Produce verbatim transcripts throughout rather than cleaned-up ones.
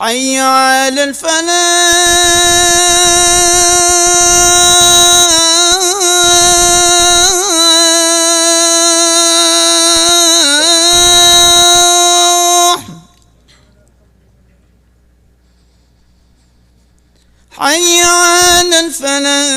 حي على الفلاح. حي على الفلاح.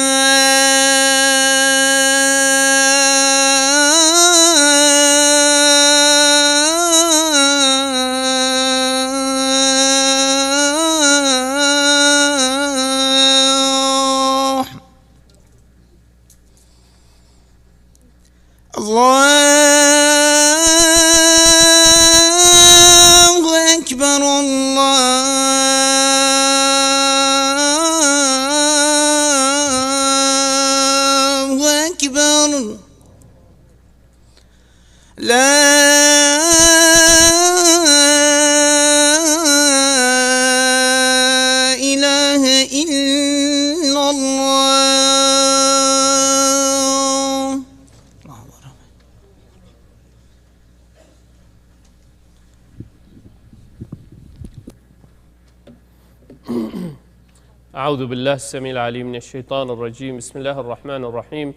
الله أكبر، الله أكبر. لا إله إلا الله. أعوذ بالله السميع العليم من الشيطان الرجيم. بسم الله الرحمن الرحيم.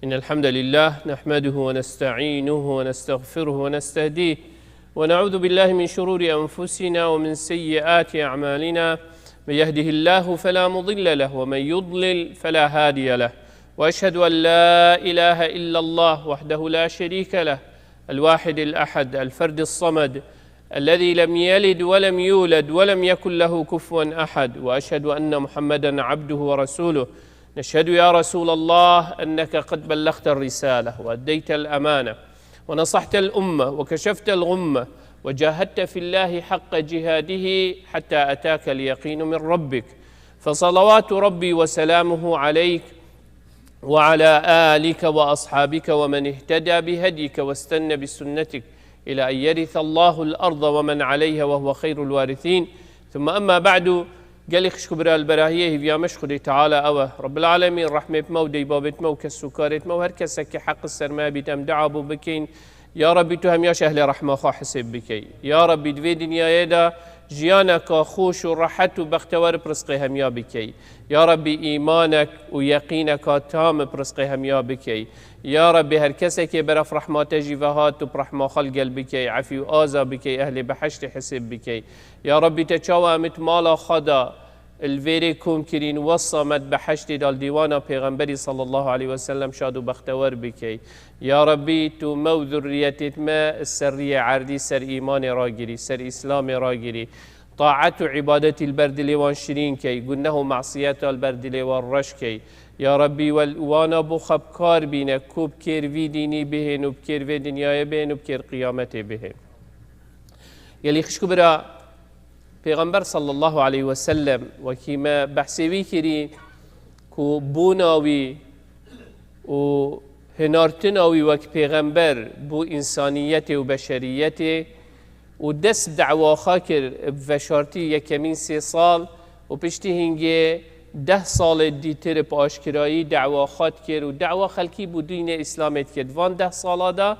إن الحمد لله نحمده ونستعينه ونستغفره ونستهديه، ونعوذ بالله من شرور أنفسنا ومن سيئات أعمالنا. من يهده الله فلا مضل له، ومن يضلل فلا هادي له. وأشهد أن لا إله إلا الله وحده لا شريك له، الواحد الأحد، الفرد الصمد، الذي لم يلد ولم يولد ولم يكن له كفوا أحد، وأشهد أن محمدا عبده ورسوله. نشهد يا رسول الله أنك قد بلغت الرسالة وأديت الأمانة ونصحت الأمة وكشفت الغمة وجاهدت في الله حق جهاده حتى أتاك اليقين من ربك، فصلوات ربي وسلامه عليك وعلى آلك وأصحابك ومن اهتدى بهديك واستن بسنتك إلى أن يرث الله الأرض ومن عليها وهو خير الوارثين. ثم أما بعد، gelî xişk û bira li berahiyê hîviya me ji Xwedê Teala ew e. Rabbil Alemîn rehmê bi me û deybabêt me û kes û karêt me û her kesekî heq li ser me bît em dua bo bikeyn. Ya Rabbî, tu hemiya ji ehlê rehma xwe hisêb bikey. Ya Rabbî, di vê dinyayê de jiyaneka xweş û rehet û bextewer bi rizqê hemiya bikey. Ya Rabbî, îmanek û yeqîneka tam bi rizqê hemiya bikey. Ya Rabbî, her kesekê beref rehma te jî ve hat û bi rehma xwe li gel bikey, efî û aza bikey, ehlê behiştê hisêb bikey. Ya Rabbî, te çawa em it mala xwe de li vêrê kom kirîn, wesa me di behiştê de li dîwana Pêxemberî sallallahu aleyhi ve sellem şad û bextewer bikey. Ya Rabbî, tu me û zurriyetêt me ser riyê erdî, ser îmanê ragirî, ser îslamê ragirî. Taet û îbadetî li ber dilê wan şirîn key, guneh û masiyeta li ber dilê wan reş key. Ya Rabbî, wel wana bo xwe bi kar bîne, ku bi kêr vî dînî bihên û bi kêr vê dinyayê bihên û bi kêr qiyametê bihên. Gelî xişk û bira, Pêxember sallallahu aleyhi ve sellem, wekî me behsê wî kirî, ku bûna wî û hinartina wî wek pêxember bo însaniyetê û beşeriyetê û dest bi dewa xwe kir, bi veşartî yekemîn sê sal û piştî hingê deh salê dîtir bi aşkirayî dewa xwe dikir û dewa xelkî bo dînê Îslamê dikir. Di van deh sala de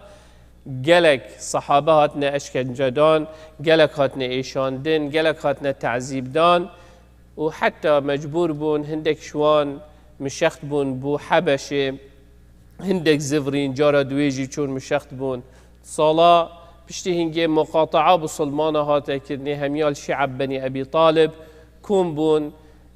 gelek sehabe hatine eşkence dan, gelek hatine êşandin, gelek hatine tezîb dan û heta mecbûr bûn, hindek ji wan mişext bûn bo Hebeşê, hindek zivirîn, cara duwê jî çûn mişext bûn. Sala piştî hingê muqataa bisilmana hate kirinê, hemiya li Şîeb Benî Ebî Talib kom bûn.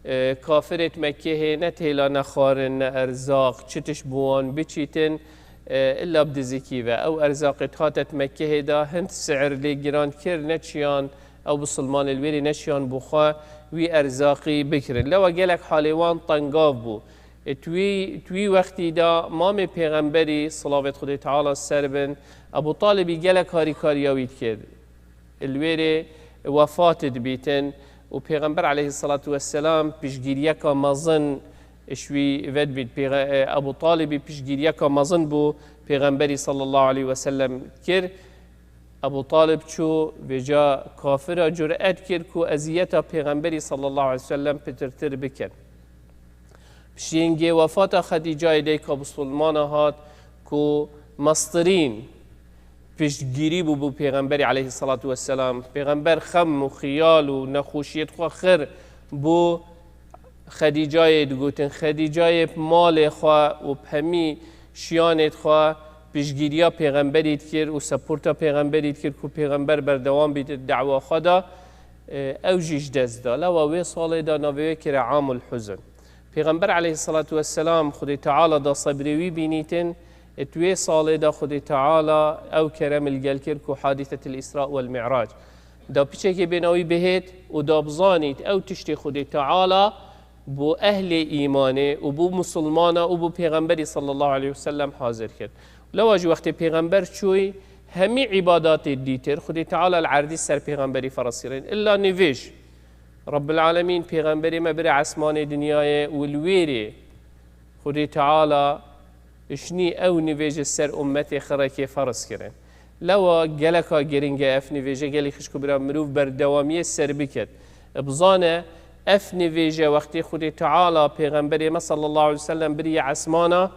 E, kafirêt Mekkehê ne têla ne xwarin, ne erzaq, çi tişt bi wan biçîtin, e, illa bi dizikî ve. Ew erzaqêt hatet Mekkehê de hind si'ir lê giran kir, neçiyan ew bisilmanê li wêrê neçiyan bo xwe wî erzaqî bikirin. Lewa gelek halê wan tengav bû. E, twî, twî wextî de mamê pêxemberî, silavêt Xwedê Teala ser bin, Ebû Talibî gelek harîkariya wî dikir. Li wêrê wefat dibîtin û Pêxember aleyhisselatu vesselam piştgiriyeka mezin ji wî vedibît. Pêxe-, Ebû Talibî piştgiriyeka mezin bo Pêxemberî sallallahu aleyhi ve sellem kir. Ebu Talib çû vêca kafira cüret kir ku eziyeta Pêxemberî sallallahu aleyhi ve sellem pitirtir bikin. Piştî hingê wefata Xedîcayê dayika Musulmana hat ku mestirîn piştgirî bû bo Pêxemberî aleyhissalatu vesselam. Pêxember xem û xiyal û nexweşiyêt xwe xir bo Xedîcayê digotin. Xedîcayê bi malê xwe û bi hemî şiyanêt xwe piştgiriya Pêxemberî dikir û seporta Pêxemberî dikir ku Pêxember berdewam bît di dewa xwe de. E, ew jî ji dest da. Lewa wê salê de navê wê kire Amul Huzn. Pêxember aleyhissalatu vesselam Xwedê Teala da sebrê wî bînîtin, ê tu wê salê de Xwedê Teala ew kerem li gel kir ku Hadîsetil Îsra wel Mi'rac. Da piçekê bênawî bihêt û da bizanît ew tiştê Xwedê Teala bo ehlê îmanê û bo musulmana û bo Pêxemberî sallallahu aleyhi ve sellem hazir kir. Lewa jî wextê Pêxember çûyî, hemî îbadatê dîtir Xwedê Teala li erdî ser Pêxemberî ferz kirin. Îlla nivêj. Rabbil Alemîn Pêxemberê me bire esmanê dinyayê û li wêrê Xwedê Teala şinî ew nivêje ser ummetê xirekê ferz kirin. Lewa geleka giring e ev nivêje, gelî xişk û bira, mirov berdewamiyê ser biket. Bizane ev nivêje wextê Xwedê Teala Pêxemberê me sallallahu aleyhi ve sellem biriye esmana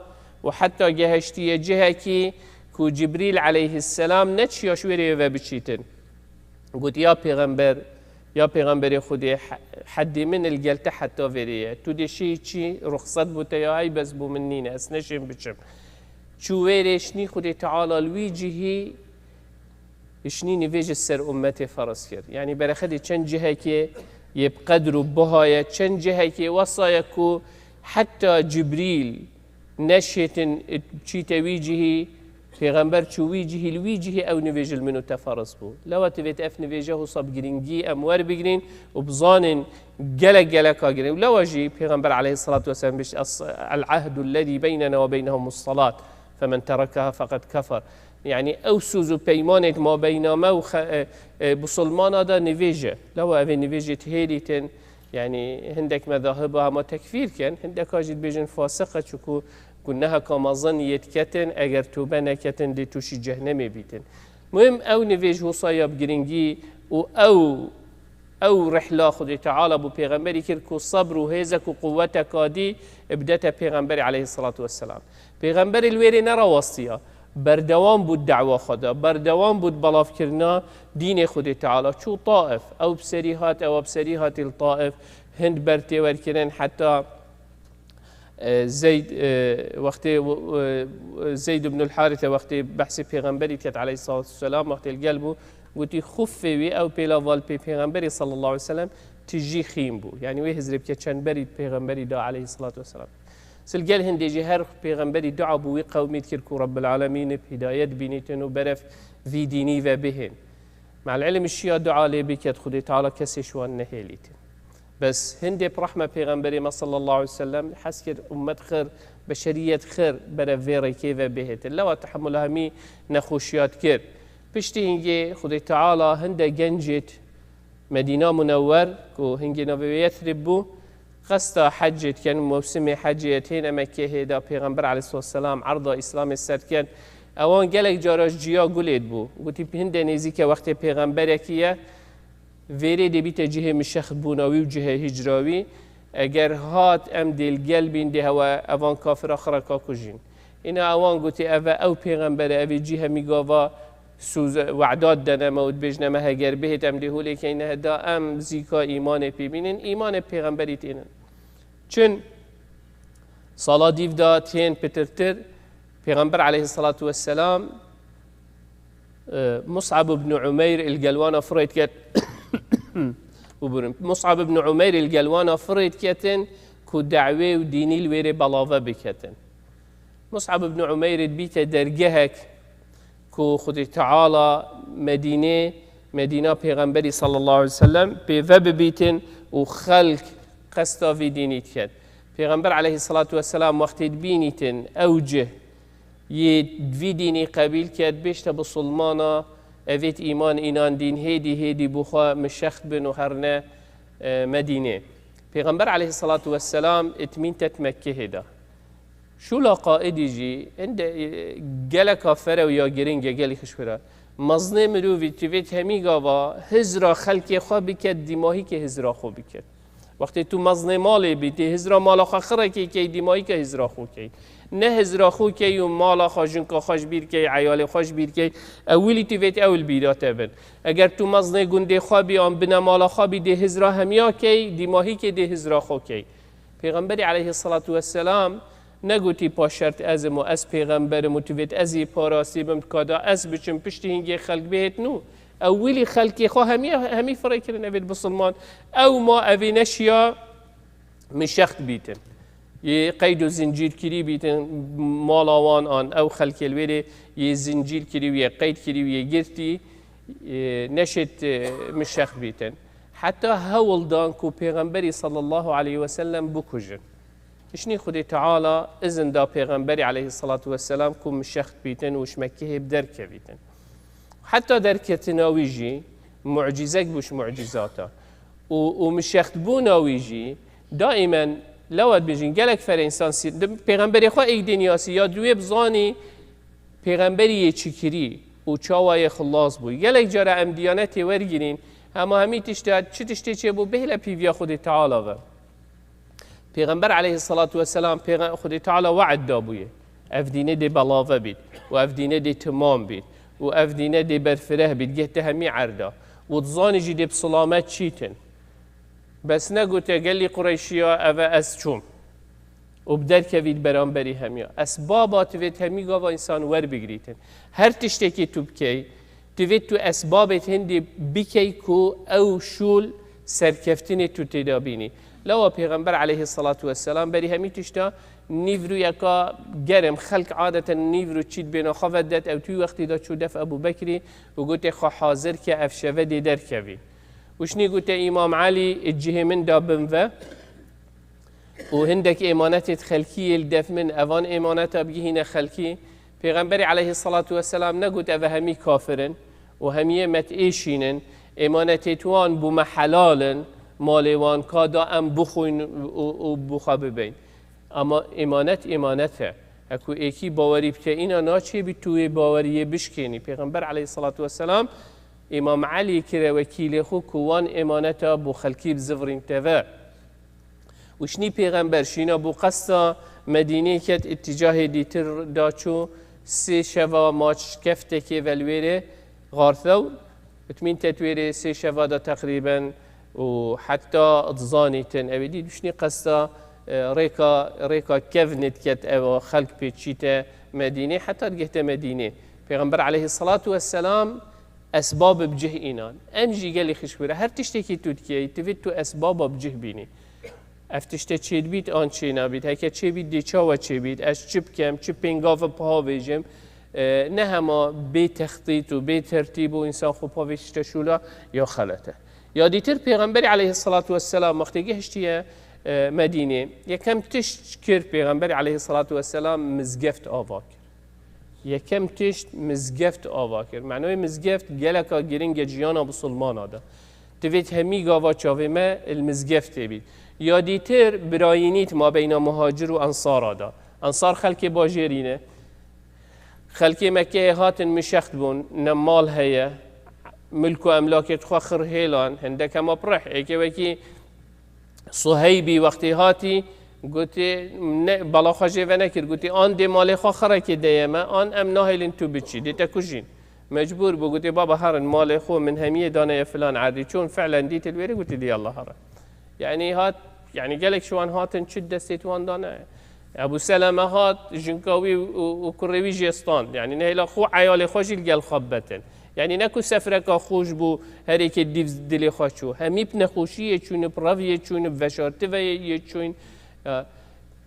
û heta geheştiye cihekî ku Cibrîl aleyhisselam neçiya ji wêrê ve biçîtin. Got, ya Pêxember, ya Pêxemberê Xwedê, he-, heddê min li gel te heta vêrê ye. Tu dê şêyî çi, ruxsat bo te ya, ey bes bo min nîne, ez neşêm biçim. Çû wêrê şinî Xwedê Teala li wî cihî şinî nivêj ser ummetê ferz kir. Yanî berexedê çend cihekê yê bi qedr û biha ye, çend cihekê wesa ye ku heta Cibrîl neşêtin çîte wî cihî, Pêxember çû wî cihî, li wî cihî ew nivêj li min û te ferz bû. Lewa divêt ev nivêje husa bi giringî em werbigrin û bizanên gelek geleka giring. Lewa jî Pêxember aleyhissalatu vesselam bişt, "Es-, el-ahdu lezî beynena ve beynehumus salat, femen terekaha feqed kefer." Yanî ew suz û peymanêt ma beyna me û xe-, e, e, Musulmana de nivêj e. Lewa evê nivêjê tihêlîtin, yanî hindek mezahiba hema tekfîr kin, hindeka jî dibêjin fasiq e, çuku guneheka mezin yê diketin, eger tobe neketin, dê tûşî cehnemê bîtin. Muhim ew nivêj husa ya bi giringî û ew, ew rihla Xwedê Teala bo Pêxemberî kir ku sebr û hêzek û quwweteka dî bidete Pêxemberî aleyhissalatu vesselam. Pêxemberî li wêrê nerawestiya. Berdewam bû di dewa xwe de, berdewam bû di belavkirina dînê Xwedê Teala. Çû Taif, ew bi serî hat, ew bi serî hatî li Taif, hind ber tê werkirin, heta, e, Zeyd, e, wextê, e, Zeyd ibnul Harithe wextê behsê Pêxemberî diket aleyhissalatu vesselam, wextê li gel bû, gotî, xuffê wî, ew pêla va li pê Pêxemberî sallallahu aleyhi ve sellem tijî xîn bû. Yanî wê hizrê bike çend berî Pêxemberî da aleyhissalatu vesselam. Sil gel hindê jî her pêxemberî dua bo wî qewmî dikir ku Rebbil Alemîn bi hidayet bînîtin û berev vî dînî ve bihên. Me'l ilm şiya dua lê biket Xwedê Teala kesê ji wan nehêlîtin. Bes hindê bi rehme pêxemberê me sallallahu aleyhi ve sellem hez kir ummet xir, beşeriyet xir berev vê rêkê ve bihêtin. Lewa tehemula hemî nexweşiya dikir. Piştî hingê Xwedê Teala hinde gencêt Medîna Munewwer ku hingê navê wê Yethrib bû, qesta hecê dikin, mewsimê hecê ye, têne Mekkehê de Pêxember aleyhissalatu vesselam erda Îslamê ser dikin. Ewan gelek cara ji ciya gulê dibû. Gotî, hinde nêzîke wextê pêxemberekî ye, vêrê dê bîte cihê mişexbûna wî û cihê hicra wî. Eger hat em dê li gel bîn, dê hewe evan kafira xireka kujîn. Îna ewan gotî, ev e ew pêxember e, ev ê cî hemî gava sûz, we'da didene me û dibêjne me heger bihêt em dê holê keyne, heda em zîka îmanê pê bînin, îmanê pêxemberî tênin. Çin sala dîv de tên pitirtir, Pêxember aleyhissalatu vesselam, e, Mus'ab ibn Umeyr il gelwana firêt ket, bûburin. Mus'ab ibn Umeyr il gelwana firêt ketin ku dawê û dînî li wêrê belave biketin. Mus'ab ibn Umeyr dibîte dergehek ku Xwedê Teala Medînê, Medîna Pêxemberî sallallahu aleyhi ve sellem pê ve bibîtin û xelk qesta vî dînî diket. Pêxember aleyhissalatu vesselam wextê dibînîtin ew cih yê vî dînî qebîl ket, bêjte bisulmana, evêt îman înan dîn hêdî hêdî bo xwe mişext bin û herne, e, Medînê. Pêxember aleyhissalatu vesselam itmîn tet Mekkehê de. Şûla qaidî jî hinde, e, geleka ferew ya giring e, gelî xişwira. Mezinê mirovî divêt hemî gava hizra xelkê xwe biket, dîmahîkê hizra xwe biket. Wextê tu mezinê malê bî, tê hizra mala xwe xirekê key, dîmahîkê hizra xwe key. Ne hizra xwe key û mala xwe, jinka xwe ji bîr key, eyalê xwe ji bîr key, ewilî divêt ew li bîra te bin. Eger tu mezinê gundê xwe bî, an binemala xwe bî, dê hizra hemiya key, dîmahîkê dê hizra xwe key. Pêxemberî aleyhisselatu vesselam negotî paşert ez im û ez pêxember im û divêt ez ê parastî bim, ka da ez biçim piştî hingê xelk bihêt nû. Ew wilî xelkê xwe hemî, hemî firê kirin evêt bisilman. Ew ma evê neşiya min şext bîtin. Yê qeyd û zincîr kirî bîtin, mala wan an ew xelkê li wêrê yê zincîr kirî û yê qeyd kirî û yê girtî, e, neşêt, e, min şext bîtin. Heta hewl dan ku Pêxemberî sallallahu aleyhi ve sellem bikujin. Îşnî Xwedê Teala izin da Pêxemberî aleyhissalatu vesselam ku min şext bîtin û ji Mekkehê bi derkevîtin. Heta derketina wî jî mucîzek bû ji mucîzata. Û, û min şext bûna wî jî daimen lewa dibêjin gelek fere însan sî-, di-, Pêxemberê xwe êk dê niyasî ya di wê bizanî Pêxemberî yê çi kirî û çawa yê xilas bû. Gelek cara em diyanetê wergirîn, hema hemî tişta, çi tiştê çêbû, bêhile pîviya Xwedê Teala ve. Pêxember aleyhissalatu vesselam, pêxe-, Xwedê Teala we'd dabûye. Ev dînê dê belave bît û ev dînê dê timam bît û ev dînê dê berfireh bît, gehte hemî erda. Û dizanî jî dê bi silamet çîtin. Bes negote gelî Qureyşiya, eve ez çûm. Û bi derkevî di beramberî hemiya. Esbaba divêt hemî gava însan werbigirîtin. Her tiştekî tu bikey, divêt tu esbabêt hindî bikey ku ew şûl serkeftinê tu têda bînî. Lewa Pêxember aleyhissalatu vesselam berî hemî tişta nîvrûyeka germ, xelk adeten nîvrû çît bêna xwe vedet, ew tu wextî de çû def Ebu Bekrî û gotê xwe hazir ke ev şeve dê derkevî. Û şinî gote Îmam Elî, cihê min da bin ve. Û hindek êmanetêt xelkî yê li def min, evan êmaneta bigihîne xelkî. Pêxemberî aleyhissalatu vesselam negot eve hemî kafir in û hemiyê me diêşînin, êmanetêt wan bo me helal in, malê wan ka da em bixwin û, û, û bo xwe bibeyn. Ama êmanet êmanet e. Heku êkî bawerî bi te îna naçê bî tu wê baweriyê bişkênî. Pêxember aleyhissalatu vesselam Îmam Elî kire wekîlê xwe ku wan êmaneta bo xelkî bizivirîn teve. Û şinî Pêxember şîna bo qesta Medînê ket, îtîcahê dîtir da çû, sê şeva maç keftekê ve li wêrê xartewr. Itmîn tet wêrê sê şeva da teqrîben û heta dizanîtin. Ew ê dî duşnî qesta, e, rêka, rêka kevnê diket ew xelk pê çîte Medînê, heta digehte Medînê. Pêxember aleyhissalatu vesselam esbab bi cih înan. Em jî gelî xişk were. Her tiştekî tu dikey, divê tu esbaba bi cih bînî. Ev tişte çêdibît an çênabît. Heke çêbît dê çawa çêbît? Ez çi bikem? Çi pêngav bi pavêjim? E, ne hema bê textît û bê tertîb û însan xwe pavêj tişte şûla ya xelet e. Ya dîtir Pêxemberî aleyhissalatu vesselam wextê gehiştiye, e, Medînê, yekem tişt kir Pêxemberî aleyhissalatu vesselam mizgeft ava kir. Yekem tişt mizgeft ava kir. Manayê mizgeft geleka giring e ciyana bisilmana de. Divêt hemî gava çavê me li mizgeftê bît. Ya dîtir birayînît mabeyna muhacir û ensara de. Ensar xelkê bajêrî ne. Xelkê Mekkeyê hatin mişext bûn, ne mal heye, milk û emlakê xwe xir hêlan, hindek hema pireh. Êkê wekî Suheybî wextê hatî, gotê, ne, bala xwe jê venekir, gotê, an dê malê xwe xirekê deyeme, an em nahêlin tu biçî, dê te kujîn. Mecbûr bû, gotê, baba herin malê xwe min hemiyê daneye filan erdî. Çûn fi'len dît li wêrê, gotê, dê yallah herin. Yanî hat, yanî gelek ji wan hatin çi destê wan dane. Ebu Seleme hat, jinka wî û, û kurê wî jê stand. Yanî nehêla xwe, eyalê xwe jî li gel xwe bibetin. Yanî ne ku sefreka xweş bû, her êkê dîv dilê xwe çû. Hemî bi nexweşiyê çûn, bi reviyê çûn, bi veşartiveyê çûn. Ya,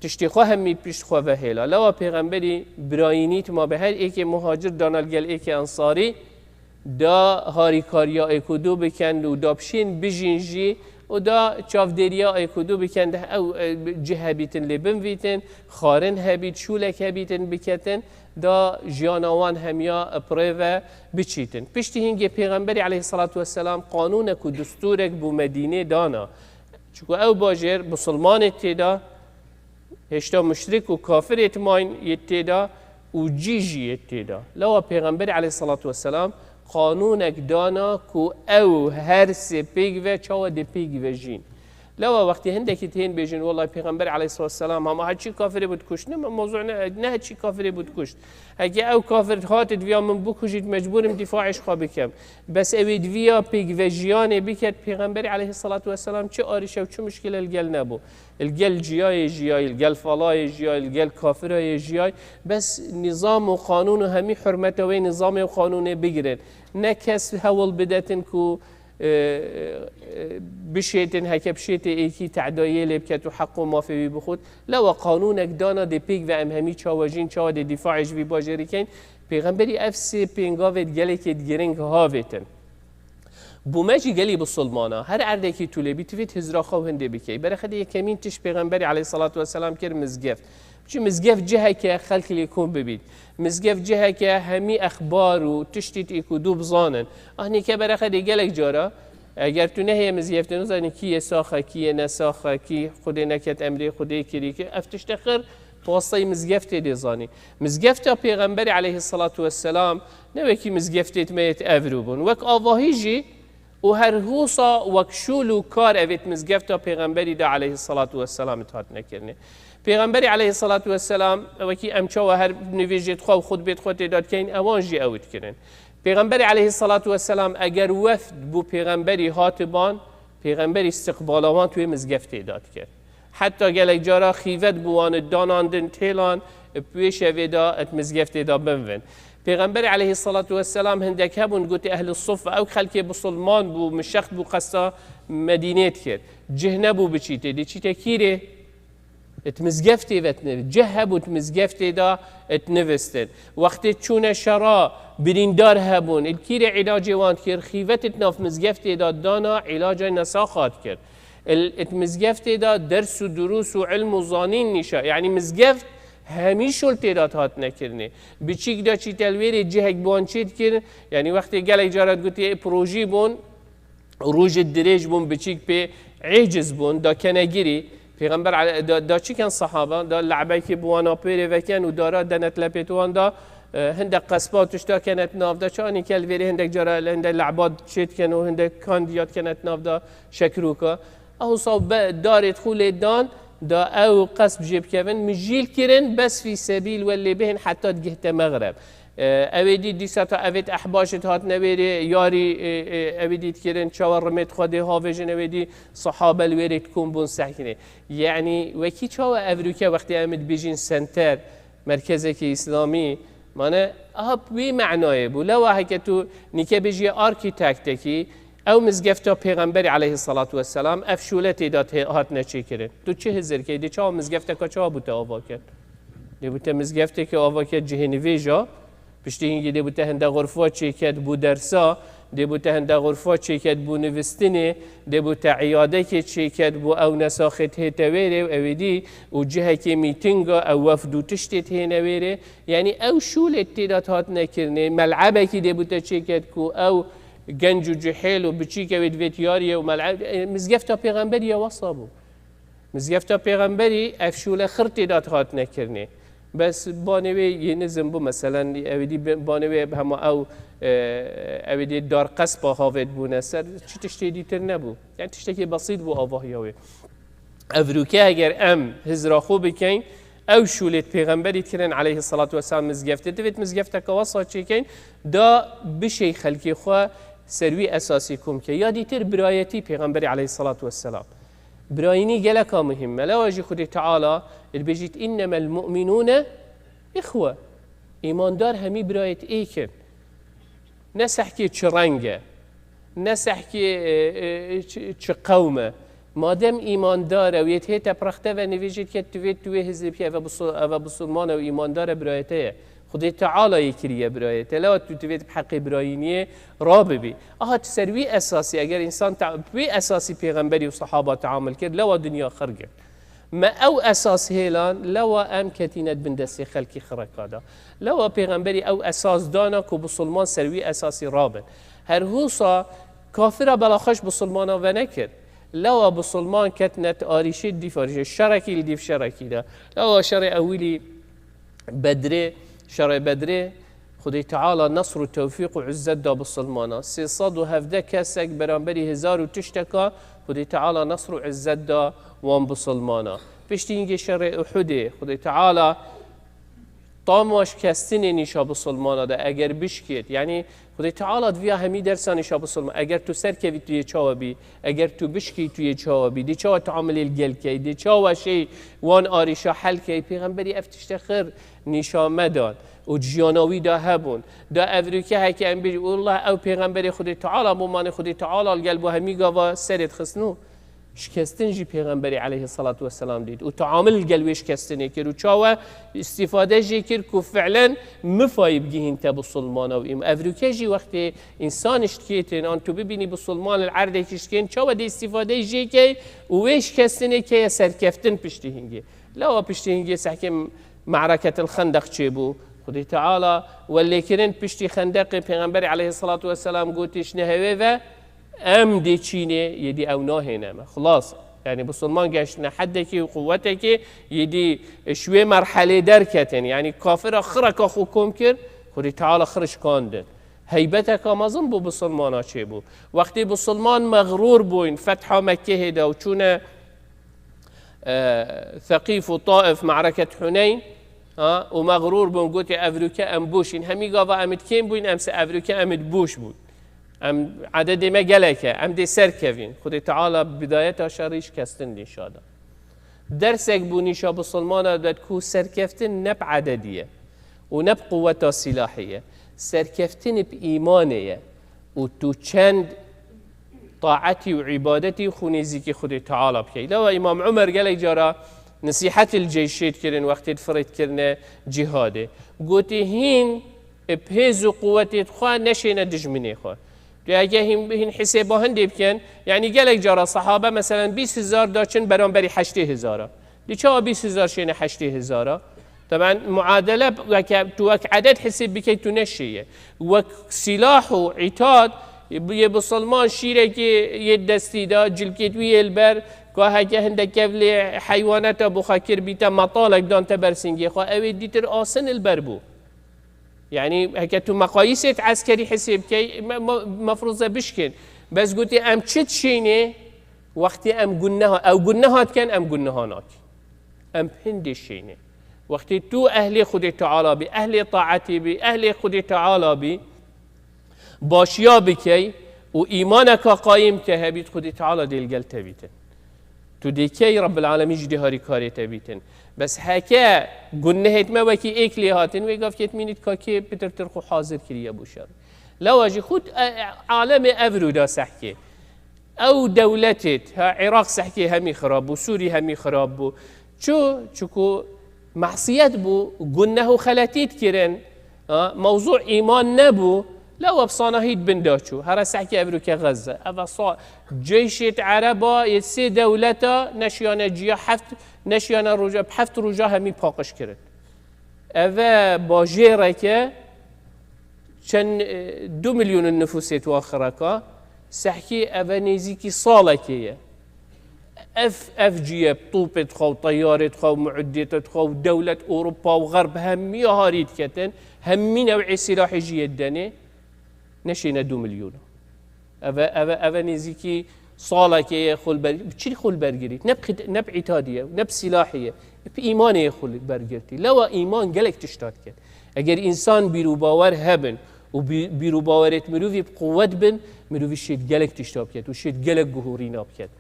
tiştê xwe hemî pişt xwe ve hêla. Lewa Pêxemberî birayînît ma bi her êkê muhacir dana li gel êkê ensarî, da harîkariya êk û du bikin û da pişên bijîn jî û da çavdêriya êk û du bikin, de ew, e, cih hebîtin lê binvîtin, xwarin hebît, şûlek hebîtin biketin, da jiyana wan hemiya pirê ve biçîtin. Piştî hingê Pêxemberî aleyhissalatu vesselam qanûnek û distûrek bo Medînê dana. Çunku ew bajêr misilmanê tê de, hêşta muşrik û kafirê timayîn yê tê de û cî jî yê tê de. Lewa Pêxemberî aleyhissalatu vesselam qanûnek dana ku ew her sê pêk ve çawa dê pêk ve jîn. Lewa wextê hindekî tên bêjin, "Wellahî Pêxember aleyhissalatu vesselam hema her çî kafirê bû dikuşt." Ne, mewzû ne, ne her çî kafirê bû dikuşt. Heke ew kafir hat diviya min bikujît, mecbûr im dîfaê ji xwe bikem. Bes ew ê diviya pêkvejiyanê biket, Pêxemberî aleyhissalatu vesselam çi arîşe û çi muşkile li gel nebû. Li gel ciyayê jiyay, li gel falayê jiyay, li gel kafirayê jiyay. Bes nîzam û qanûn û hemî hurmeta wê nîzamê û qanûnê bigirin. Ne kes hewl bidetin ku, e, e, bişêtin, heke bişêtê êkî tedayê lê biket û heq û mafê wî bixwit. Lewa qanûnek dana dê pêk ve em hemî çawa jîn, çawa dê dîfaê ji vî bajêrî keyn. Pêxemberî ev sê pêngavê gelekê giring havêtin. Bo me jî gelî bisilmana, her erdekî tu lê bî, tu vê hizra xwe û hindê bikey. Berexedê yekemîn tişt Pêxemberî aleyhissalatu vesselam kir mizgeft. Çi mizgeft ciheke xelk lê kom bibît. Mizgeft ciheke hemî exbar û tiştî tê ku dû bizanin. Ah nîke berexedê gelek cara, eger tu neheye mizgeftê nizanî kî yê saxe, kî yê nesaxe, kî Xwedê neket emrê Xwedê kirî ki, ev tişte xir pastayî mizgeftê dê zanî. Mizgefta Pêxemberî aleyhissalatu vesselam ne wekî mizgeftêt me yêt evrû bûn. Wek avahî jî û her husa wek şûl û kar evêt mizgefta Pêxemberî de aleyhissalatu vesselam it hatine kirinê. Pêxemberî aleyhissalatu vesselam wekî em çawa her nivêjêt xwe û xutbêt xwe tê de dikeyn, ewan jî ew dikirin. Pêxemberî aleyhissalatu vesselam eger wefd bû Pêxemberî hatiban, Pêxemberî istiqbala wan tu wê mizgeftê de dikir. Heta gelek cara xîvet bû wan danandin têlan, bi wê şevê de et mizgeftê de binvin. Pêxemberê aleyhissalatu vesselam hindek hebûn gotê ehli suffe, ew xelkê bisilman bû, mişext bû qesta Medînê dikir. Cih nebû biçîtê, dê çîte kîrê? Et mizgeftê ve tiniv-, cih hebû et mizgeftê de et nivistin. Wextê çûne şera, birîndar hebûn, il kîrê îlacê wan dikir, xîvet et nav mizgeftê de dana îlaca nesaxa dikir. Il-, it mizgeftê de ders û durûs û ilm û zanîn nîşa. Yanî mizgeft hemî şol tê de hatine kirinê. Biçîk de çîtel wêrê cihek bi wan çê dikirin. Yanî wextê gelek cara digotê projî bûn, rojê dirêj bûn, biçîk pê êciz bûn, da kenegirî. Pêxember ale-, da, da çi ken sehaba? Da le'bekê bi wana pêrê veken û dara denet lepêt wan da, e, hindek qespa tişta kenet nav da. Çanî kel vêrê hindek cara hindek le'ba çê diken û hindek kandiyat kenet nav da. Şekrûka. Ew saw be darê xû lê dan, da ew qesb jê bikevin, mijîl kirin, bes fî sebîl we lê bihên heta digihte Mexreb. E, ew ê dî dîsa ta evêt ehbaşit hatine wêrê, yarî, e, e, ew ê dî dikirin, çawa rimêt xwe dê havêjin, ew ê dî sahabe li wêrê dikom bûn sehkinê. Yanî wekî çawa evrûke wextê em dibêjin senter, merkezekî îslamî, mane, aha, wî menayê bû. Lewa heke tu nîke bêjî arkîtektekî, ew mizgefta Pêxemberî aleyhissalatu vesselam, ev şûle tê de tê-, hatine çêkirin. Tu çi hizir key? Dê çawa mizgefteka çawa bû te ava kir? Dê bû te mizgefteke ava kir cihê nivêja, piştî hingî dê bû te hinde xurfa çêket bû dersa, dê bû te hinde xurfa çêket bû nivistinê, dê bû te îyadekê çêket bû ew nesaxê tihête wêrê û ew ê dî û cihekê mîtinga ew wefd û tiştê tihêne wêrê. Yanî ew şûlê tê de hatine kirinê, mel'ebekî dê bû te çêket ku ew genc û cihêl û biçîk ew ê divêt yariyê û mel'eb-, e, mizgefta Pêxemberî ya wesa bû. Mizgefta Pêxemberî ev şûle xirtê de hatine kirinê. Bes banê wê yê nizim bû, meselen, ew ê dî bi-, banê wê hema ew, e, ew ê dî dar qespa havêt bûne ser, çi tiştê dîtir nebû. Yani tiştekî besît bû avahiya wê. Evrûke eger em hizra xwe bikeyn, ew şûlêt Pêxemberî dikirin aleyhissalatu vesselam mizgefte, divêt mizgefteke wesa çêkeyn, da bişey xelkê xwe ser wî esasî kom ke. Ya dîtir birayetî Pêxemberî aleyhissalatu vesselam. Birayînî geleka muhîm e. Lewa jî Xwedê Teala dibêjît, "Innemel mu'minûne ihwe." Îmandar hemî birayêt êk in. Ne sehkê çi reng e, ne sehkê, e, e, çi, çi qewm e. Madem îmandar e û yê tihête pirexte ve nivêjê diket, tu vê, tu wê hizê bikî, eve bisu-, eve bisilman e û îmandar e, birayê te ye. Xwedê Teala yê kiriye birayê te. Lewa tu divê bi heqê birayîniyê rabibî. Aha tu ser wî esasî, eger însan te-, bi wî esasî pêxemberî û sehaba teamul kir, lewa dinya xir girt. Me ew esas hêlan, lewa em ketîne di bin destê xelkî xireka de. Lewa pêxemberî ew esas dana ku bisilman ser wî esasî rabin. Her husa kafira belaxweş bisilmana venekir. Lewa bisilman ketine ti arîşê dîf arîşê. Şerekî li dîf şerekî de. Lewa şerê ewilî Bedrê, şerê Bedrê, Xwedê Teala nesr û tewfîq û izzet da bisilmana. Sê sed û hevdeh kesek beramberî hezar û tişteka Xwedê Teala nesr û izzet da wan bisilmana. Piştî hingê şerê Uhudê Xwedê Teala tam wa şikestinê nîşa bisilmana de eger bişkêt. Yanî Xwedê Teala di viya hemî dersa nîşa bisilman. Eger tu serkevî tu yê çawa bî, eger tu bişkî tu yê çawa bî, dê çawa teamilê li gel key, dê çawa şey wan arîşa hel key, Pêxemberî ev tişte xir nîşa me dan û di jiyana wî de hebûn. Da evrûke heke em bêjin, Wallah ew pêxemberê Xwedê Teala bû, manê Xwedê Teala li gel bû, hemî gava serê dixistin û şikestin jî pêxemberê aleyhisselatu vesselam dît û teamil li gel wê şikestinê kir û çawa îstîfade jê kir ku fi'len mifayî bigihîn te bisilmana û îm-, evrûke jî wextê însan şikêtin an tu bibînî bisilman li erdekî şikên, çawa dê îstîfadeyî jê key û wê şikestinê keye serkeftin piştî hingê. Lewa piştî hingê sehkê Me'reketil Xendeq çêbû. Xwedê Teala we lêkirin piştî Xendeqê Pêxemberê aleyhisselatu vesselam gotî, ji nehewê ve em dê çînê yê dî ew nahêne me. Xilas, yanî bisilman geştine heddekê û quwetekê yê dî ji wê merhelê derketin. Yanî kafira xireka xwe kom kir, Xwedê Teala xir şikandin. Heybeteka mezin bû bisilmana çêbû. Wextê bisilman mexrûr bûyn fetha Mekkehê de û çûne e, Seqîf û Taif, Me'reket Huneyn, ha, û mexrûr bûn, gotê, evrûke em bûşîn. Hemî gava em id kêm bûyn, em se evrûke em id bûş bûn. Em ededê me gelek e, em dê serkevîn. Xwedê Teala bidayeta şerî şikestin nîşa da. Dersek bû nîşa bisilmana de ku serkeftin ne bi ededî ye û ne bi quweta sîlahî ye. Serkeftin bi îmanê ye û tu çend taetî û îbadetî xwe nêzîkî Xwedê Teala bikey. Lewa Îmam Umer gelek cara nesîhet li ceyşê dikirin wextê difirêt kirine cîhadê. Gotî, hîn bi hêz û quwetê xwe neşêne dijminê xwe. Tu heke hîn, hîn hisêba hindê bikin, yanî gelek cara sehabe meselen bîst hezar da çin beramberî heştê hezara. Dê çawa bîst hezar şêne heştê hezara? Teben muadele weke, tu wek edet hisêb bikey tu neşêye. Wek sîlah û îtad, yê bisilman şîrekê yê destî de, cilkêt wî yê li ber, ka heke hindek kevlê heywaneta bi xwe kir bîte metalek dan te ber singê xwe, ew ê dîtir asin li ber bû. Yanî heke tu meqayîsêt eskerî hisê bikey, me, me, mefruze bişkin. Bes gotî em çi dişênê, wextê em gunneha, ew gunneha dikin, em gunneha nakin. Em hindê şênê. Wextê tu ehlê Xwedê Teala bî, ehlê taetê bî, ehlê Xwedê Teala bî, başiya bikey û îmaneka qayîm te hebît, Xwedê Teala dê li gel te bîtin. Tu dê key Rabbil Alemîn jî dê harîkarê te bîtin. Bes heke gunnehêt me wekî êk lê hatin, wê gavkêt mînît ka kê pitirtir xwe hazir kiriye bo şer. Lewa jî xwe, e, e, alemê evrû da sehkê. Ew dewletêt, ha, Iraq sehkê hemî xirab bû, Sûrî hemî xirab bû. Çu? Çuku mesiyet bû, gunneh û xeletî dikirin. Ha, mewzû îman nebû, lewa bi sanahî di bin de çû. Here sehkê evrûke Xezze. Eve sa-, ceyşêt Ereba yê sê dewleta neşiyane ciya heft, neşiyane roja, bi heft roja hemî paqij kirin. Eve bajêreke çend, e, du milyonin nifûsê tu axireka, sehkî eve nêzîkî salekê ye. Ev, ev cî ye, topê dixwe û teyarê dixwe û muidiyetê dixwe û dewlet, Ewropa û Xerb hemî harî diketin, hemî new'ê sîlahê jî yê denê, neşêne du milyon. Eve, eve, eve nêzîkî salekê ye xwe li ber, bi çi xwe li ber girît? Ne bi xit-, ne bi îtadî ye, ne bi sîlahê ye. Bi îmanê ye xwe li ber girtî. Lewa îman gelek tişta dike. Eger însan bîr û bawer hebin û bî-, bîr û bawerêt mirovî bi quwet bin, mirovî şêt gelek tişta biket û şêt gelek guhorîna biket.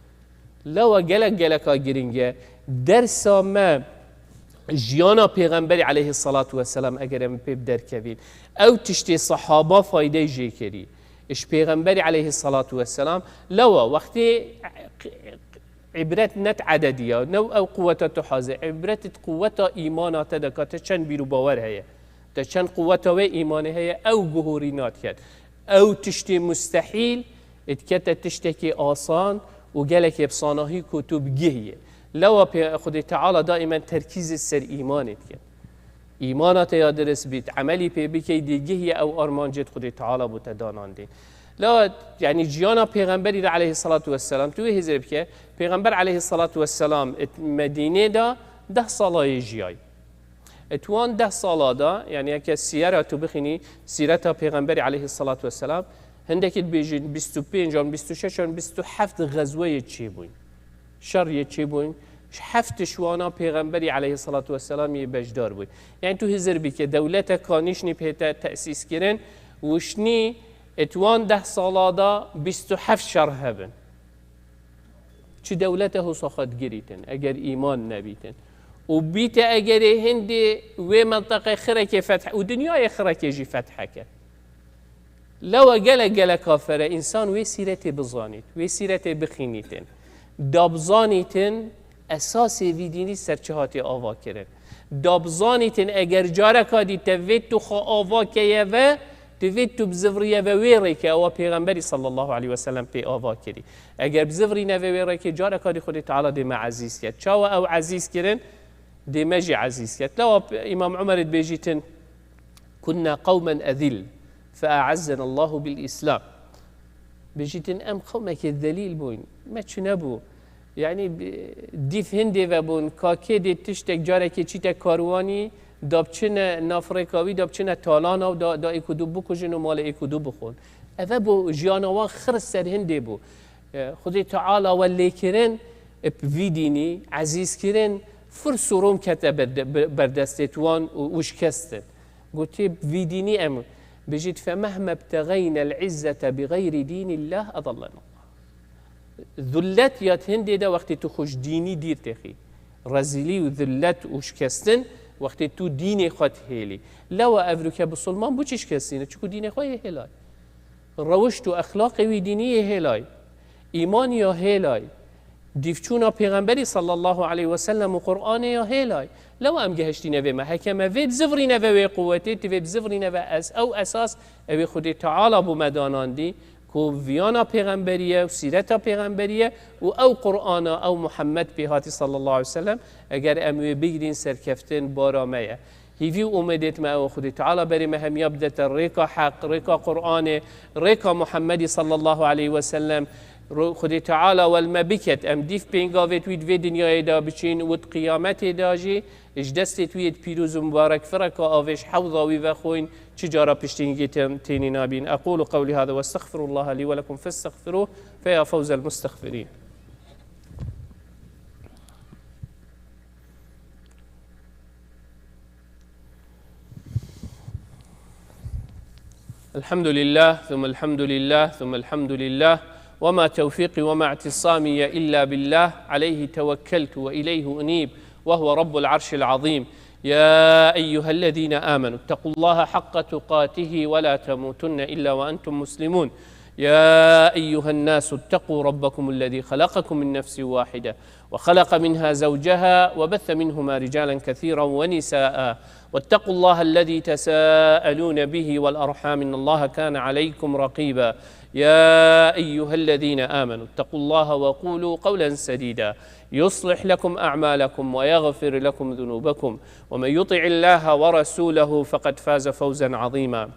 Lewa gelek geleka giring e. Dersa me jiyana Pêxemberî aleyhissalatu vesselam eger em pê bi derkevîn, ew tiştê sehaba faydey jê kirî. Ji Pêxemberî aleyhissalatu vesselam, lewa wextê îbret ne di ededî ya, ne ew quweta tu hazir. Îbret di quweta îmana te de ka te çend bîr û bawer heye. Te çend quweta wê îmanê heye, ew guhorîna diket. Ew tiştê mustehîl dikete tiştekî asan û gelekê bi sanahî ku tu bigihiyê. Lewa pê Xwedê Teala daîmen terkîzê ser îmanê diket. Îmana te ya dirist bît, emelî pê bikey, dê gihiyê ew armancêt Xwedê Teala bo te danandîn. Lewa, yanî jiyana Pêxemberî de aleyhissalatu vesselam, tu wê hêzê bike, Pêxember aleyhissalatu vesselam it Medînê de deh sala yê jiyay. Di wan deh sala de, yanî heke siyera tu bixînî, sîreta Pêxemberî aleyhissalatu vesselam, hindekî dibêjin bîst û pênc an, bîst û şeş an, bîst û heft xezweyê çêbûn. Şer yê çêbûn, heft ji wana Pêxemberî aleyhissalatu vesselam yê beşdar bûn. Yanî tu hizir bike, dewlete kanîşnî pê te tesîs kirin, wişnî di wan deh sala de bîst û heft şer hebin. Çi dewlete hosa xwe digirîtin, eger îman nebîtin. Û bîte egerê hindê wê menteqê xirekê feth û dinyayê xirekê jî fetheke. Lewa gelek gelek kafere însan wê sîretê bizanît, wê sîretê bixînîtin. Da bizanîtin esasê vî dînî ser çi hatê ava kirin. Da bizanîtin eger careka dî te vê tu xwe ava keye ve, tu vê tu bizivriye ve wê rêke ewa Pêxemberî sallallahu aleyhi ve sellem pê ava kirî. Eger bizivrîne ve wê rêkê, careka dî Xwedê Teala dê me ezîz ket. Çawa ew ezîz kirin? Dê me jî ezîz ket. Lewa Îmam Umerê dibêjîtin, "Kunna qewmen ezîl, fe e'ezzena Allahu bil Îslam." Bêjîtin, em qewmekê zelîl bûn, me çi nebû. Yanî, bi-, dîf hindê ve bûn, ka kê dê tiştek, carekê çîtek karwanî, da biçine nav rêka wî, da biçine talana û da, da êk û du bikujin û malê êk û du bixwin. Eve bû jiyana wan xir ser hindê bû. E, Xwedê Teala we lêkirin, e, vî dînî, ezîzkirin, firs û rom kete berde-, be-, berdestê wan û, û şikestin. Gotî, vî dînî em, bijît, "Fe mehme btexeyne l-izzete bi xeyrî dînillah, edallenallah." Zullet ya hindê de wextê tu xwe ji dînî dîr têxî. Rezîlî û zullet û şikestin wextê tu dînê xwe dihêlî. Lewa evroke bisilman bo çi şikestîne? Çiku dînê xwe yê hêlay. Rewişt û exlaqê wî dînî yê hêlay. Îman ya hêlay. Dîvçûna Pêxemberî sallallahu aleyhi ve sellem û Qur'anê ya hêlay. Lewa em gehiştîne vê me. Heke me vê bizivrîne ve wê quwetê, tu vê bizivrîne ve ez-, ew esas, ew ê Xwedê Teala bo me danandî, ku viyana Pêxemberî ye û sîreta Pêxemberî ye û ew Qur'ana, ew Muhammed pê hatî sallallahu aleyhi ve sellem, eger em wê bigirîn, serkeftin bara me ye. Hîvî û umêdêt me ew, Xwedê Teala berê me hemiya bidete rêka heq, rêka Qur'anê, rêka Muhammedî sallallahu aleyhi ve sellem. Ro-, Xwedê Teala wel me biket, em dîf pêngavêt wî di vê dinyayê de biçîn û di qiyametê de jî ji destêt wî yêt pîroz û mubarek fireka avê ji hewza wî vexwîn, çi cara piştî hingê tê-, tênî nabîn. Ekûlu qewlî hada ve estexfirullaha lî ve lekum festexfiruh fe ya fewzel mustexfirîn. الحمد لله، ثم الحمد لله، ثم الحمد لله، وما توفيقي وما اعتصامي إلا بالله، عليه توكلت وإليه أنيب، وهو رب العرش العظيم. يا أيها الذين آمنوا اتقوا الله حق تقاته ولا تموتن إلا وأنتم مسلمون. يا أيها الناس اتقوا ربكم الذي خلقكم من نفس واحدة وخلق منها زوجها وبث منهما رجالا كثيرا ونساء واتقوا الله الذي تساءلون به والأرحام إن الله كان عليكم رقيبا. يا أيها الذين آمنوا اتقوا الله وقولوا قولا سديدا يصلح لكم أعمالكم ويغفر لكم ذنوبكم ومن يطع الله ورسوله فقد فاز فوزا عظيما.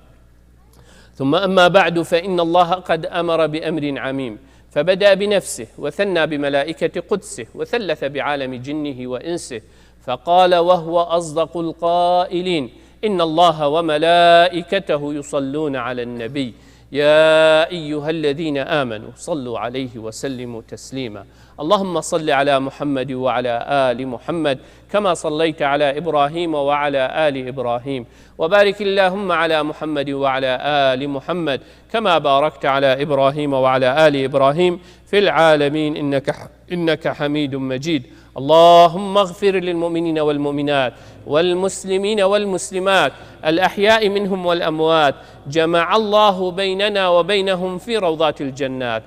ثم أما بعد، فإن الله قد أمر بأمر عميم، فبدأ بنفسه، وثنى بملائكة قدسه، وثلث بعالم جنه وإنسه، فقال وهو أصدق القائلين: إن الله وملائكته يصلون على النبي، يا أيها الذين آمنوا صلوا عليه وسلموا تسليما. اللهم صل على محمد وعلى آل محمد كما صليت على إبراهيم وعلى آل إبراهيم، وبارك اللهم على محمد وعلى آل محمد كما باركت على إبراهيم وعلى آل إبراهيم في العالمين إنك ح-، إنك حميد مجيد. اللهم اغفر للمؤمنين والمؤمنات والمسلمين والمسلمات الأحياء منهم والأموات. جمع الله بيننا وبينهم في روضات الجنات.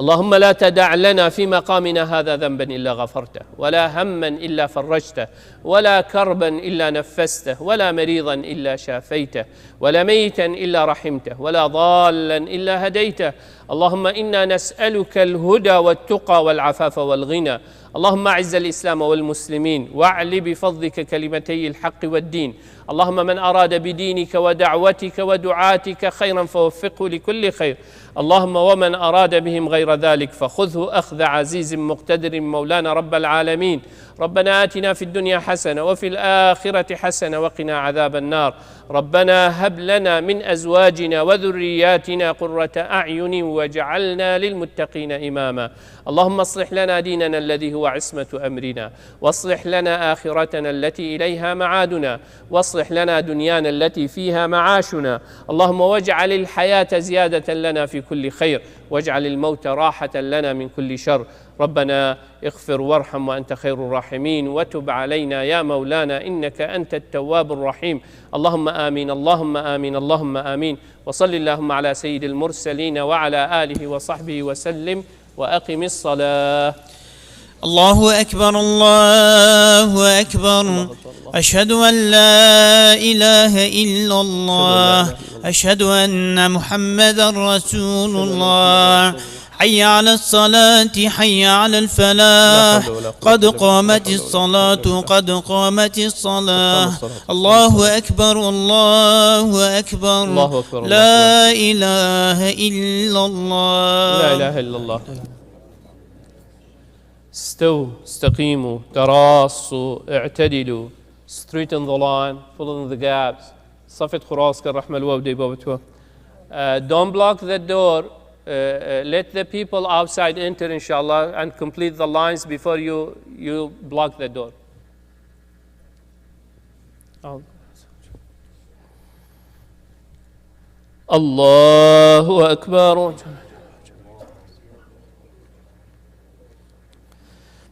اللهم لا تدع لنا في مقامنا هذا ذنبا إلا غفرته، ولا هما إلا فرجته، ولا كربا إلا نفسته، ولا مريضا إلا شافيته، ولا ميتا إلا رحمته، ولا ضالا إلا هديته. اللهم إنا نسألك الهدى والتقى والعفاف والغنى. اللهم أعز الإسلام والمسلمين، وأعل بفضلك كلمتي الحق والدين. اللهم من أراد بدينك ودعوتك ودعاتك خيرا فوفقه لكل خير. اللهم ومن أراد بهم غير ذلك فخذه أخذ عزيز مقتدر مولانا رب العالمين. ربنا آتنا في الدنيا حسنة وفي الآخرة حسنة وقنا عذاب النار. ربنا هب لنا من أزواجنا وذرياتنا قرة أعين واجعلنا للمتقين إماما. اللهم أصلح لنا ديننا الذي هو عصمة أمرنا، وأصلح لنا آخرتنا التي إليها معادنا، وأصلح لنا دنيانا التي فيها معاشنا. اللهم واجعل الحياة زيادة لنا في كل خير، واجعل الموت راحة لنا من كل شر. ربنا اغفر وارحم وأنت خير الراحمين، وتب علينا يا مولانا إنك أنت التواب الرحيم. اللهم آمين، اللهم آمين، اللهم آمين. وصل اللهم على سيد المرسلين وعلى آله وصحبه وسلم. وأقم الصلاة. الله أكبر، الله أكبر. أشهد أن لا إله إلا الله. أشهد أن محمدا رسول الله. حي على الصلاة، حي على الفلاح. قد قامت الصلاة، قد قامت الصلاة. الله أكبر، الله أكبر. الله أكبر، الله أكبر. لا إله إلا الله. لا إله إلا الله. استووا، استقيموا، تراصوا، اعتدلوا. Straighten the line, fill in the gaps. صفت خراس كالرحمة الواو دي بابتوا. Uh, don't block the door. Uh, uh, let the people outside enter, إن شاء الله, and complete the lines before you, you block the door. الله أكبر.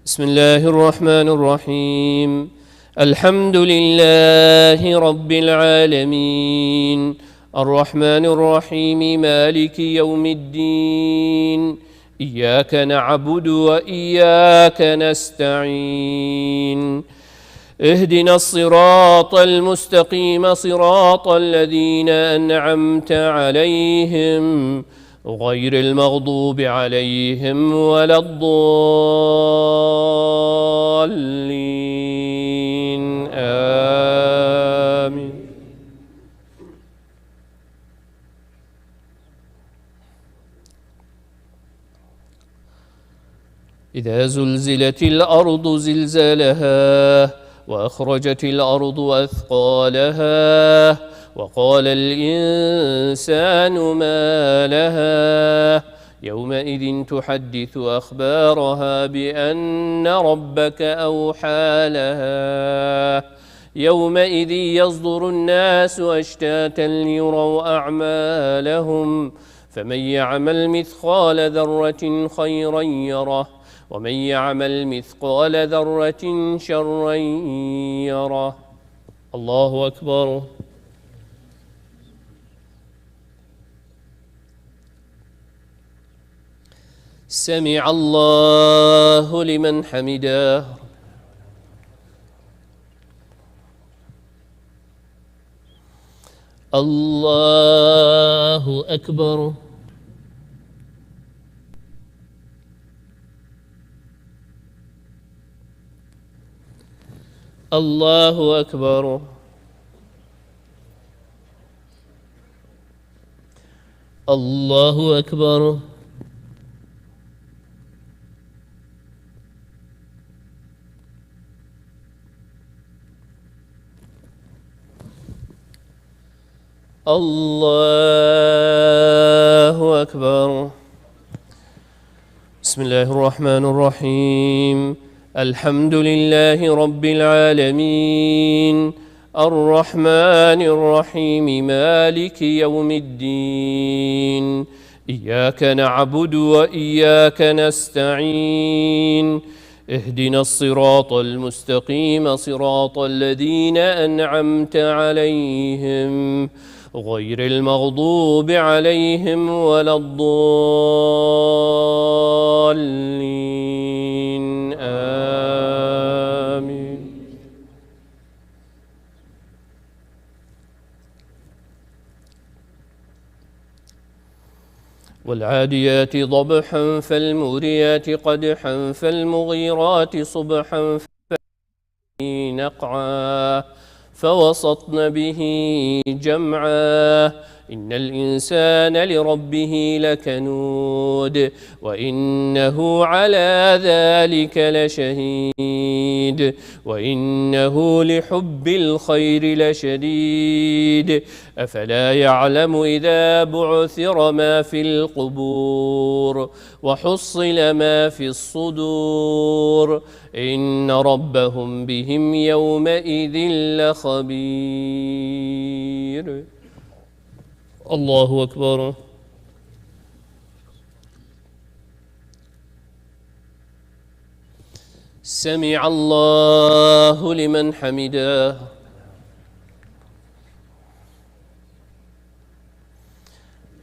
بسم الله الرحمن الرحيم. الحمد لله رب العالمين. الرحمن الرحيم. مالك يوم الدين. إياك نعبد وإياك نستعين. اهدنا الصراط المستقيم، صراط الذين أنعمت عليهم، غير المغضوب عليهم ولا الضالين. آمين. إذا زلزلت الأرض زلزالها، وأخرجت الأرض أثقالها، وقال الإنسان ما لها، يومئذ تحدث أخبارها بأن ربك أوحى لها. يومئذ يصدر الناس أشتاتا ليروا أعمالهم، فمن يعمل مثقال ذرة خيرا يره، ومن يعمل مثقال ذرة شرا يره. الله أكبر. سمع الله لمن حمده. الله أكبر. الله أكبر. الله أكبر. الله أكبر. بسم الله الرحمن الرحيم. الحمد لله رب العالمين. الرحمن الرحيم. مالك يوم الدين. إياك نعبد وإياك نستعين. اهدنا الصراط المستقيم، صراط الذين أنعمت عليهم، غير المغضوب عليهم ولا الضالين. آمين. والعاديات ضبحا فالموريات قدحا فالمغيرات صبحا نقعا فوسطن به جمعا. إن الإنسان لربه لكنود وإنه على ذلك لشهيد وإنه لحب الخير لشديد. أفلا يعلم إذا بعثر ما في القبور وحصل ما في الصدور إن ربهم بهم يومئذ لخبير. الله أكبر. سمع الله لمن حمده.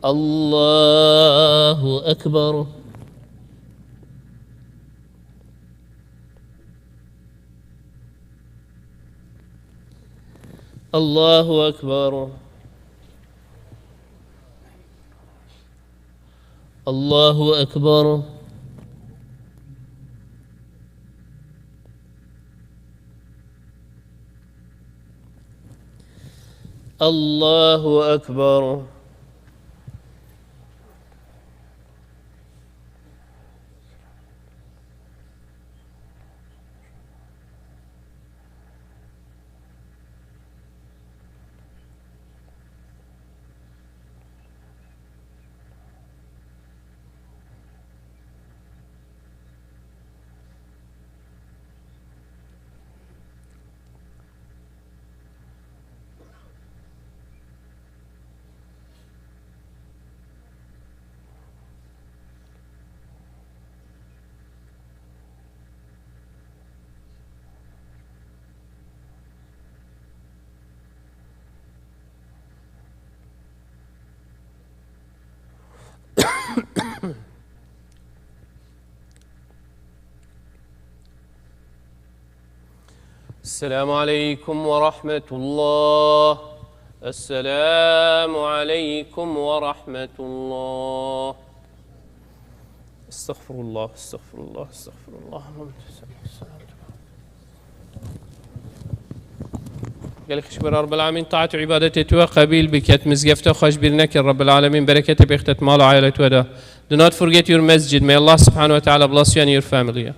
الله أكبر. الله أكبر. الله أكبر. الله أكبر. السلام عليكم ورحمة الله. السلام عليكم ورحمة الله. استغفر الله، استغفر الله، استغفر الله. Gelek xişbera Rabbil Alemin, taat û ibadetê tu qebîl biket, mizgefte xweş bîr nekir Rabbil Alemin, bereketê bêxtet mal û ayelet we de. Do not forget your masjid. May Allah subhanahu wa ta'ala bless you and your family.